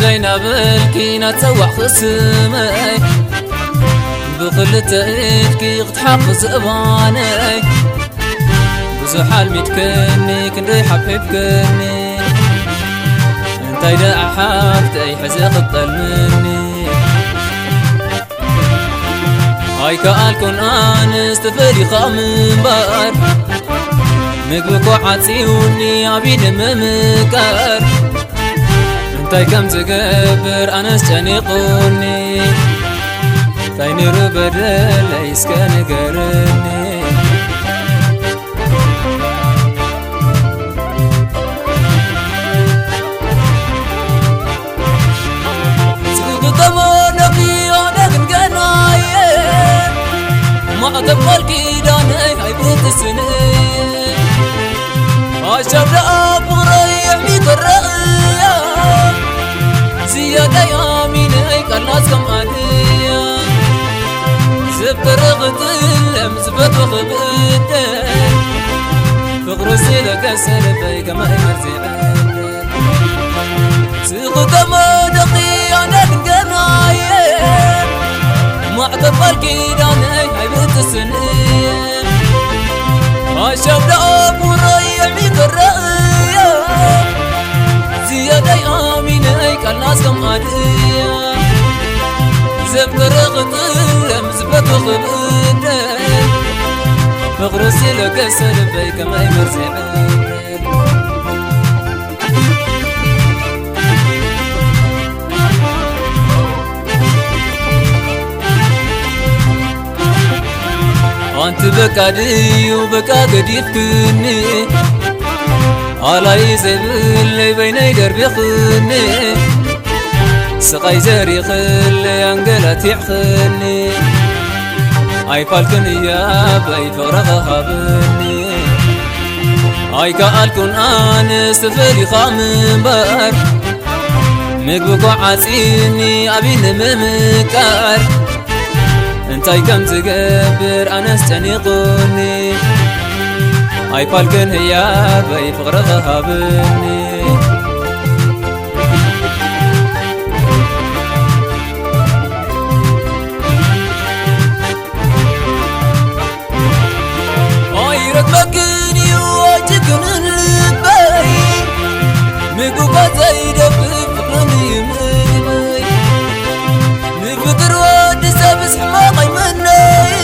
ዳይ ናበልኪ ናጸዋዕኺ ስመይ፣ ብኽልተ ኢድኪ ክትሓፍዚ እባነይ። ብዙሕ ኣልሚድክኒ፣ ክንደይ ሓብሒብክኒ፣ እንታይ ደኣ ሓፍተይ ሕዚ ክትጠልምኒ? ኣይከኣልኩን ኣነስ ተፈሊኻ ምንባር፣ ምግቢ እኮ ዓጽዩኒ ኣብ ኢድ ምምቃር። እንታይ ከም ዝገብር ኣነስ ጨኒቑኒ፣ እንታይ ነይሩ በደለይ እስከ ንገርኒ። ጽጉ ተመነኺ ኣነ ግን ገናየ፣ ማዕተብ ቃል ኪዳነይ ኣይብጥስን። ኣሻብ ደኣ ፍቕረይ ኣዕሚቑ ረእያ፣ ዝያዳይ ኣሚነይ ቃልናስ ከምኣ ድያ። ዘፍቅርኺ ክጥለም ዝፈትወኺ ክብደል፣ ፍቕሪ ስለገሰ ልበይ ከማይ መርዚ ስኽተመ ደቂ ኣነ ግን ገናየ፣ ማዕተብ ቃል ኪዳነይ ኣይብጥስን እየ። ኣሻብ ደኣ ቡረይ የዕሚቕ ረእየ፣ ዝያዳይ ኣሚነይ ቃልናስ ከምኣ ድያ። ዘፍቅርኺ ክጥለም ዝፈትወኺ ክብደል፣ ፍቕሪ ስለገሰ ልበይ ከመይ መርዚ ኣንቲ በቃ ድዩ በቃ ገዲፍክኒ፣ ኣላይ ዘይብለይ በይነይ ደርቢኽኒ፣ ስቓይ ዘሪኽለይ ኣንገላቲዕኽኒ። ኣይፋልክን ህያበይ ፍቕርኺ ሃብኒ፣ ኣይከኣልኩን ኣነስ ተፈሊኻ ምንባር። ምግቢ እኮ ዓጽዩኒ ኣብይ ንምምቃር፣ እንታይ ከም ዝገብር ኣነስ ጨኒቑኒ። ኣይፋልክን ህያበይ ፍቕርኺ ሃብኒ። ኣይረግመክን እዩ ኣጅግንን ልበይ፣ ምጉጓዝ ዘይደፍእ ፍቕርን እዩ ምግበይ። ንፍቅር ወዲ ሰብስ ሕማቕ ኣይመነይ፣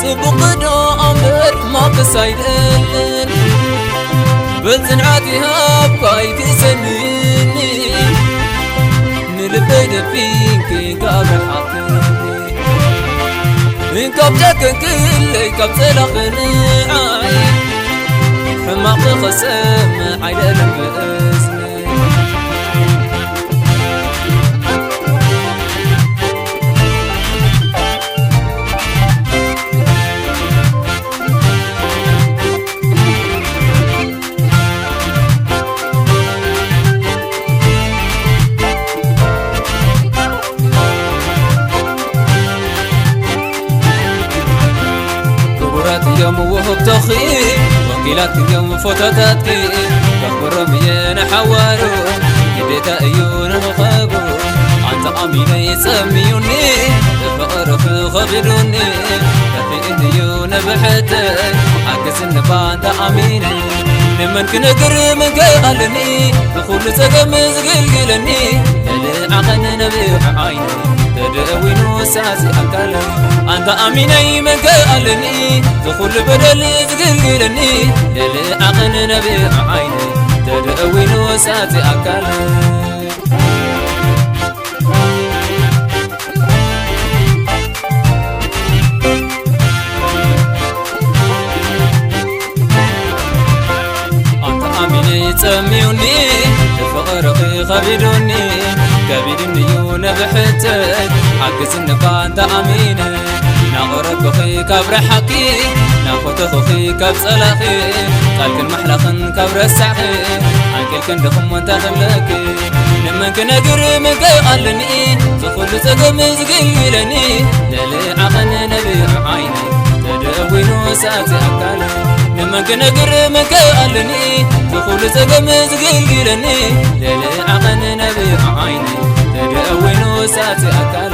ጽቡቕ ዶ ኣምበር ሕማቕስ ኣይደልን። በል ጽንዓት ይሃብካ ኣይትእሰንኒ፣ ንልበይ ደፊንኪ ካብ ርሓቕኒ። እንካብ ጨከንክለይ ካብ ጸላኽንዓይ፣ ሕማቕ ክሰምዕ ኣይደልን ብእዝኒ። ክቡራት እዮም ውህብቶኺ፣ ወኪላት እዮም ፎቶታትኪ። ከኽብሮም እየ ንሓዋሩ፣ ግዴታ እዩ ንኽኸቡ። ኣንታ ኣሚነይ ጸምዩኒ፣ ፍቕርኺ ኸቢዱኒ። ከፊእኒ እዩ ንብሕተይ፣ ሓግዝኒ ባንታ ኣሚነይ። ንመን ክነግር መን ከ ኣለኒ፣ ንኹሉ ጸገም ዝግልግለኒ። ልልዓኸን ነብዒ ዓይነይ፣ ተደዊኑ ሳዚ ኣካለይ። ኣንታ ኣሚነይ መን ከ ኣለኒ፣ ንኹሉ በደል ዝግልግለኒ። ልልዓኸን ነብዒ ዓይነይ፣ ተደዊኑ ሳዚ ኣካለይ። ኣንታ ኣሚነይ ጸምዩኒ፣ ፍቕርኺ ኸቢዱኒ። ከቢድኒ እዩ ንብሕተይ፣ ሓግዝኒ እባ ኣንታ ኣሚነ። ናቕረብኺ ካብ ረሓቂ፣ ናፈተኹኺ ካብ ጸላኺ። ቃልክን ማሕላኽን ካብ ረሳዕኺ፣ ዓንቂልክን ደኹም ወንታ ክብለኪ። ንመን ክነግር መን ከ ኣለኒ፣ ዝኹሉ ጸገም ዝግልግለኒ። ልልዓኸን ነብዒ ዓይነይ፣ ተደዊኑ ሳዚ ኣካለይ። መን ክነግር መን ክኣልኒ፣ ብኹሉ ጸገም ዝግልግለኒ፣ ልዕሊ ዓቐን ነብሪ ዓይኒ፣ ተደኣዊኑ ሳቲ ኣካል።